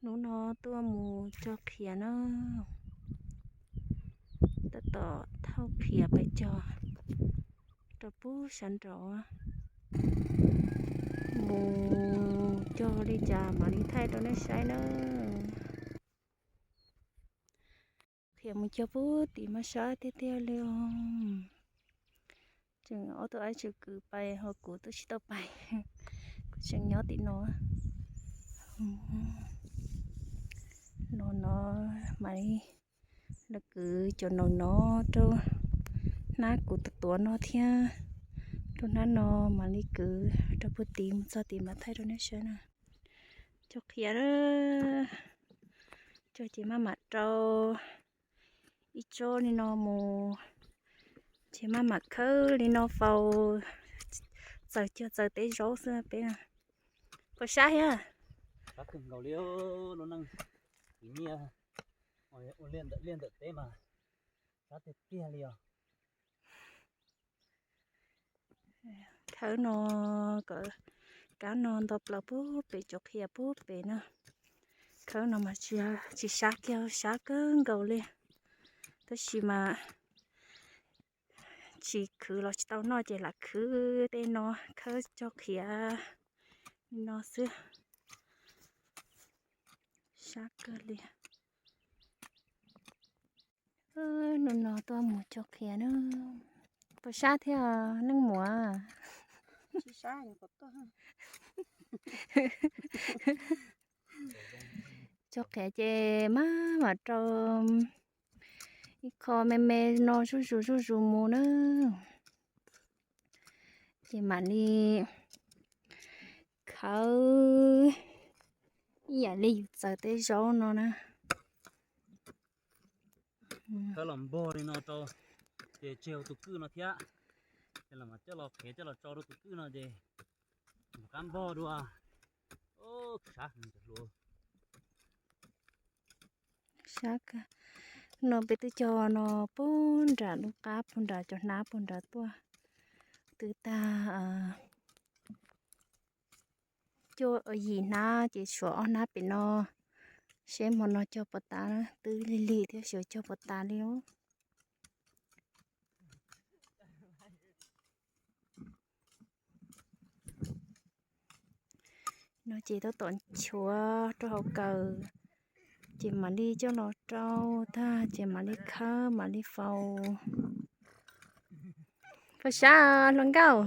Hnub no tuaj mus cog qhiav na, tab tom thauj qhiav pais cog rau pub sawv nraud. Mus cog li cas mam li thaij rau nej saib na. Qhiav mus cog pub tim mas sab tiag tiag li os. Tseem ob tug aib tseem kwv pais ho kuv twb tsis tau pais, kuv tseem nyob tim no. No no mam li lawv kwv cov no no rau hnab kuv tuav no thiab, rau hnab no mam li kwv rau puag tim mus txog tim mam thaij rau nej saib na. Cog qhiav, cog ces maj mam rau ib tsob li no mus, ces maj mam khawb li no faus, txaws cog txaws teb zaub xwb peb. Puas sab thiab? Sab kawg nkaus li lub neej khwv nyiaj ua liaj ntawm liaj ntawm teb mas sab tiag tiag li os. Khawb no, kab no nto plaws pub pem cov qhiav pub pem na. Khawb no mas tsis sab kiag, sab kawg nkaus li. Tab sis mas tsis khwv los tsis tau noj ces lam khwv tej no, khawb cog qhiav li no xwb. Sab kawg li. Hnub no tuaj mus cog qhiav na. Puas sab thiab leej muam? Cog qhiav ces maj mam rau ib qho me me no zuj zus zuj zus mus na. Ces mam li khawb ib yam li yus txaws tej zaub no na. Khawb los npog li no rau, ces tseg tus kwj no thiab, ces los mas coj los qhiav coj los tso rau tus kwj no ces mus qab npog dua. Sab kawg. No peb twb cog no puag nram lub qab puag nram cov hnab puag nrad tuaj, twb tag cuaj yim hnab ces tshuav ob hnab pem no, seb hmo no cog puas tas, twb lig lig thiab xyov cog puas tas li os. No ces tab tom nchuav rau hauv kaws, ces mam li coj los rau tag ces mam li khawb mam li faus. Puas sab hluas nkauj?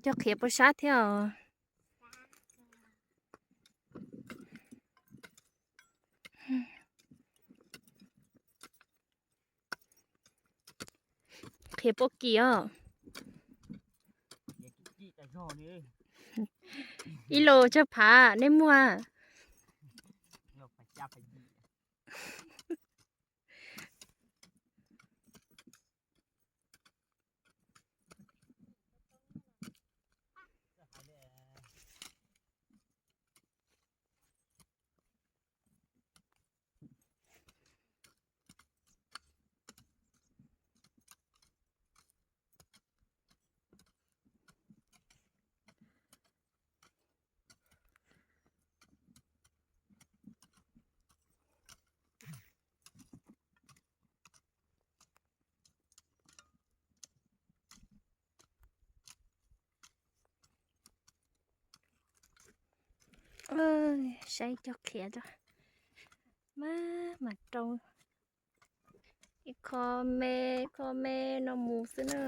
Cog qhiav puas sab thiab os? Qhiav puab kim os. Ib los tsawg phav nej muaj? Saib cog qhiav, maj mam rau ib qho me, ib qho me no mus xwb na.